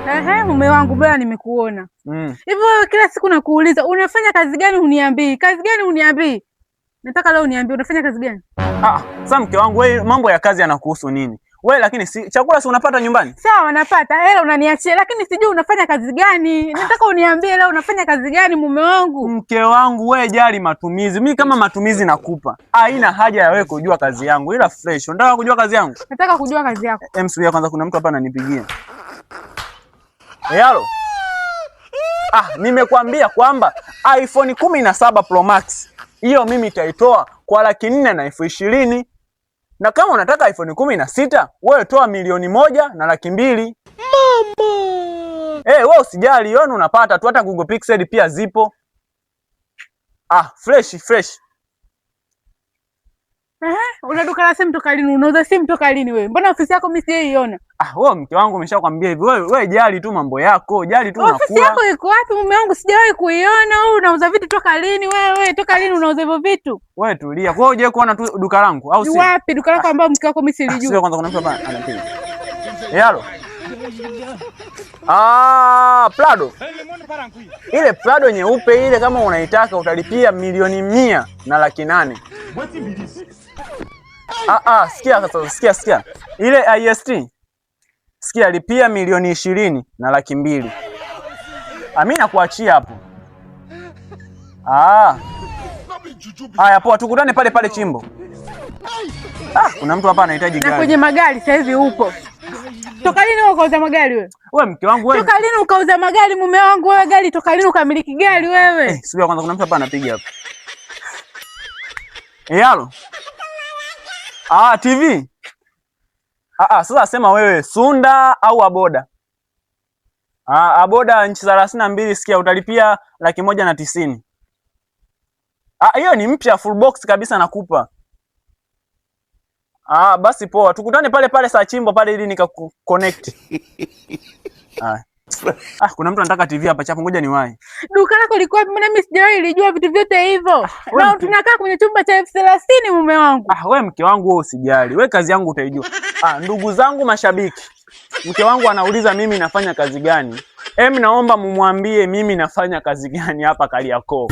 Ehe, mume wangu bora nimekuona. Hivyo wewe kila siku nakuuliza unafanya kazi gani huniambii? Kazi gani huniambii? Nataka leo uniambie unafanya kazi gani? Ah, sasa mke wangu wewe, mambo ya kazi yanakuhusu nini? Wewe lakini si chakula si unapata nyumbani? Sawa, napata hela unaniachia, lakini sijui unafanya kazi gani. Nataka uniambie leo unafanya kazi gani mume wangu. Mke wangu wewe, jali matumizi. Mimi kama matumizi nakupa. Haina haja ya wewe kujua kazi yangu, ila fresh. Unataka kujua kazi yangu? Nataka kujua kazi yako. Em, kwanza kuna mtu hapa ananipigia. Halo. Ah, nimekwambia kwamba iPhone 17 Pro Max hiyo mimi itaitoa kwa 420,000, na kama unataka iPhone 16 wewe toa 1,200,000. Mama. Eh, wewe usijali, wewe unapata tu, hata Google Pixel pia zipo. Ah, fresh fresh. Eh, una duka la simu toka lini? Unauza simu toka lini wewe? Mbona ofisi yako mimi sijaiona? Ah, wewe mke wangu umeshakwambia hivi. Wewe jali tu mambo yako, jali tu unakula. Ofisi yako iko wapi mume wangu? Sijawahi kuiona. Wewe unauza vitu toka lini wewe? Toka lini unauza hivyo vitu? Wewe tulia. Kwa hiyo hujai kuona tu duka langu au si? Wapi duka lako ambalo mke wako mimi silijui? Sio, kwanza kuna mtu hapa anapiga. Halo. Ah, Prado. Ile Prado nyeupe ile kama unaitaka utalipia 1,100,000. Ah, ah, sikia sasa, sikia sikia. Ile IST. Sikia, lipia 20,200,000. Ah, mimi nakuachia hapo. Ah. Haya poa, tukutane pale pale Chimbo. Ah, kuna mtu hapa anahitaji gari. Na kwenye magari sasa hivi upo. Toka lini ukauza magari wewe? Wewe mke wangu wewe. Toka lini ukauza magari mume wangu wewe gari? Toka lini ukamiliki gari wewe? Eh, subiri kwanza, kuna mtu hapa anapiga hapa. Eh, halo. Ah, TV. Ah, ah, sasa sema wewe Sunda au Aboda? Ah, Aboda inchi 32, sikia utalipia 190,000. Ah, hiyo ni mpya full box kabisa nakupa. Ah, basi poa. Tukutane pale pale saa Chimbo pale ili nikakuconnect. Ah. Ah, kuna mtu anataka TV hapa chapo, ngoja niwahi. Duka lako liko wapi? Maana mimi sijawahi lijua vitu vyote hivyo. Na tunakaa kwenye chumba cha 30,000 mume wangu. Ah, wewe mke wangu wewe usijali. Wewe kazi yangu utaijua. Ah, ndugu zangu mashabiki. Mke wangu anauliza mimi nafanya kazi gani? Em, naomba mumwambie mimi nafanya kazi gani hapa Kariakoo.